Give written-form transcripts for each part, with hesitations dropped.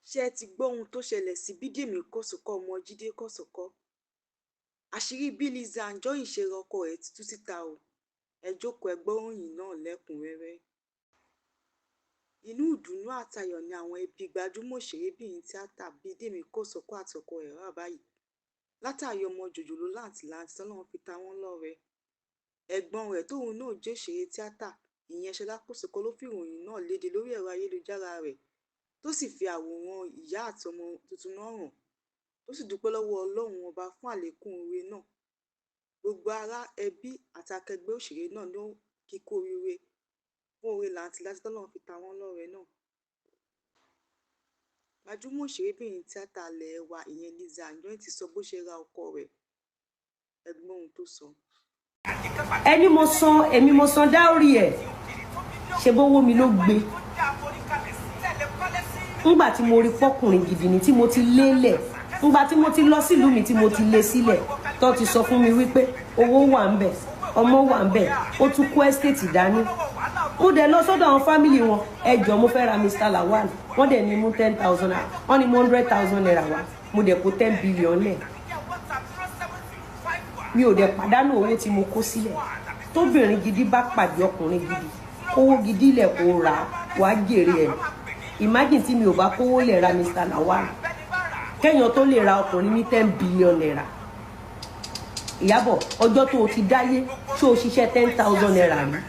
Ṣé ẹ ti gbọ́ ohun tó ṣẹlẹ̀ sí Bídèmí Kòsókó, ọmọ Jídé Kòsókó? Àṣírí bí Lizzy Anjorin ṣe ra ọkọ ẹ̀ ti tú síta o. Ẹ jókòó, ẹ gbọ́ ìròyìn náà lẹ́kùn-ún-rẹ́rẹ́. Inú ìdùnnú àtayọ̀ ni àwọn ẹbí gbajúmọ̀ òṣèrébìnrin tíátà Bídèmí Kòsókó àti ọkọ rẹ̀ wà báyìí, látàrí ọmọ jòjòló làǹtìlanti tọ́lọ́run fi ta wọ́n lọ́rẹ. Ẹ̀gbọ́n rẹ̀ tóun náà jẹ́ òṣèré tíátà, ìyẹn Ṣọlá Kòsókó, ló fìròyìn náà lédè lórí ẹ̀rọ ayélujára rẹ̀, tó sì fi àwòrán ìyá àti ọmọ tuntun náà hàn, tó sì dúpẹ́ lọ́wọ́ Ọlọ́run Ọba fún àlékún oore náà. Gbogbo ará, ẹbí àti akẹgbẹ́ òṣèré náà ló kí kú oríire fún oore làǹtìlanti tọ́lọ́run fi ta wọ́n lọ́rẹ náà. Gbajúmọ̀ òṣèrébìnrin tíátà ilé wa, ìyẹn Lizzy Anjorin, ti sọ bó ṣe ra ọkọ rẹ̀. Ẹ gbọ́ ohun tó sọ. Ẹni mo san, èmi mo san dowry ẹ̀. Ṣe bówó mi ló gbé? Ńgbà tí mo rí pọ́kùnrin gidi ni tí mo ti lélẹ̀, ńgbà tí mo ti lọ sílùú mi, tí mo ti lé sílẹ̀, tó ti sọ fún mi wípé owó wà ń bẹ̀, ọmọ wà ń bẹ̀, ó tún kó estate dání, mo dẹ̀ lọ sọ́dọ̀ àwọn family wọn. "Ẹ jọ̀ọ́, mo fẹ́ ra Mr Lawal." Wọ́n dẹ̀ ní mú 10,000 naira, wọ́n ní mú 100,000 naira wá. Mo dẹ̀ kó 10 billion lẹ̀. Mi ò dẹ̀ pàdánù owó tí mo kó sílẹ̀. Tóbìnrin gidi bá pàdé ọkùnrin gidi, kówó gidi lẹ̀ kó rà á, wàá jèrè ẹ̀. Imagine tí mi ò bá kówó lẹ̀ ra Mr Lawal, kẹ́yàn tó lè ra ọkùnrin ní 10 billion naira. Ìyábọ̀, ọjọ́ tó o ti dáyé, ṣó o ṣiṣẹ́ 10,000 naira rí?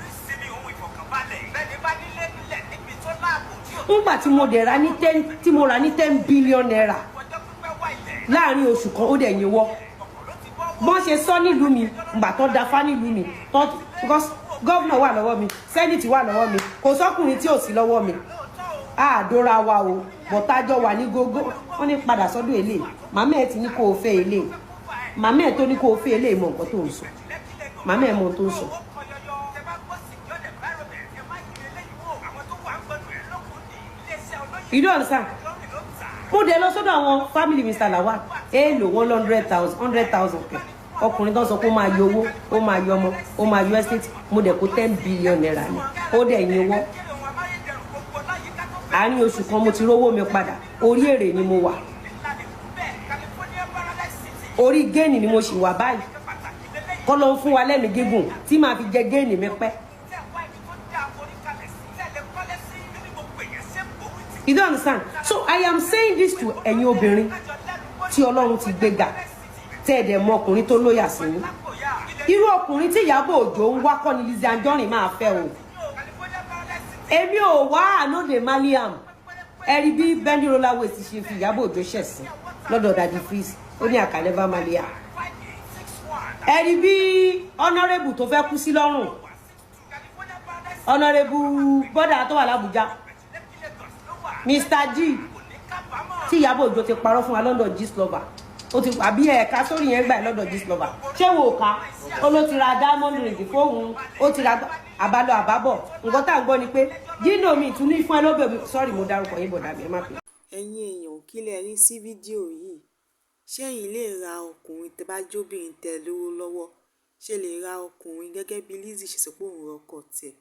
Ńgbà tí mo dẹ̀ ra ní ten, tí mo rà ní 10 billion naira láàrin oṣù kan, ó dẹ̀ yín wọ́. Bọ́n ṣe sọ nílùú mi, ìgbà tó da fá nílùú mi tó, because governor wà lọ́wọ́ mi, senate wà lọ́wọ́ mi, kò sọ́kùnrin tí ò sí lọ́wọ́ mi. Àdóra wa o, bọ̀tájọ́ wà ní gógó. Wọ́n ní padà sọ́dọ̀ èlé màmá ẹ̀ ti ní kó o fẹ́ èlé màmá ẹ̀ tó ní kó o fẹ́ èlé. Mọ̀ nǹkan tó ń sọ, màmá ẹ̀ mọ̀ ohun tó ń sọ. You don't understand. Mo dẹ̀ lọ sọ́dọ̀ àwọn family Mr Lawal. Èèlò? 100,000, 100,000 kẹ̀. Ọkùnrin tó ń sọ pé ó máa yọ owó, ó máa yọ ọmọ, ó máa yọ estate, mo dẹ̀ kó 10 billion naira ni, ó dẹ̀ yin wọ́. Àárín oṣù kan, mo ti rówó mi padà. Orí èrè ni mo wà, orí gain ni mo sì wà báyìí. Kọ́ ló ń fún wa lẹ́mìí gígùn tí màá fi jẹ gain mi pẹ́. You don't understand. So I am saying this to ẹ̀yin obìnrin tí Ọlọ́run ti gbéga, tẹ́ ẹ̀ dẹ̀ mọ ọkùnrin tó lóyà sí yín. Irú ọkùnrin tí Ìyábọ̀ Òjó ń wá kọ́ ni Lizzy Anjorin máa fẹ́ o. Èmi ò wá ànóde maliam. Ẹ rí bí Bendy Roller Waist ṣe fi Ìyábọ̀ Òjó ṣẹ̀sín lọ́dọ̀ Daddy Freeze. Ó ní àkàlẹ́bá maliam. Ẹ rí bí honourable tó fẹ́ kú sí lọ́rùn, honourable bọ́dà tó wà l'Ábùjá, Mr G, tí Ìyábọ̀ Òjó ti parọ́ fún wa lọ́dọ̀ Gistlover. Ó ti àbí ẹ̀ka sórí yẹn gbà ẹ́ lọ́dọ̀ Gistlover. Ṣé wo ká ó ló ti ra diamond ring fóun, ó ti ra àbálọ àbábọ̀. Nǹkan tá à ń gbọ́ ni pé dino mi tún ní fún ẹ lóbẹ̀ mi. Sorry, mo dárúkọ yín, bọ̀dà mi, ẹ má pè. Ẹ̀yin èèyàn, kí lẹ rí sí fídíò yìí? Ṣé ẹ̀yin lè ra ọkùnrin tẹ́ bá jóbìnrin tẹ́ lówó lọ́wọ́? Ṣé lè ra ọkùnrin gẹ́gẹ́ bí Lizzy ṣe sọ pé òun ra ọkọ tiẹ̀?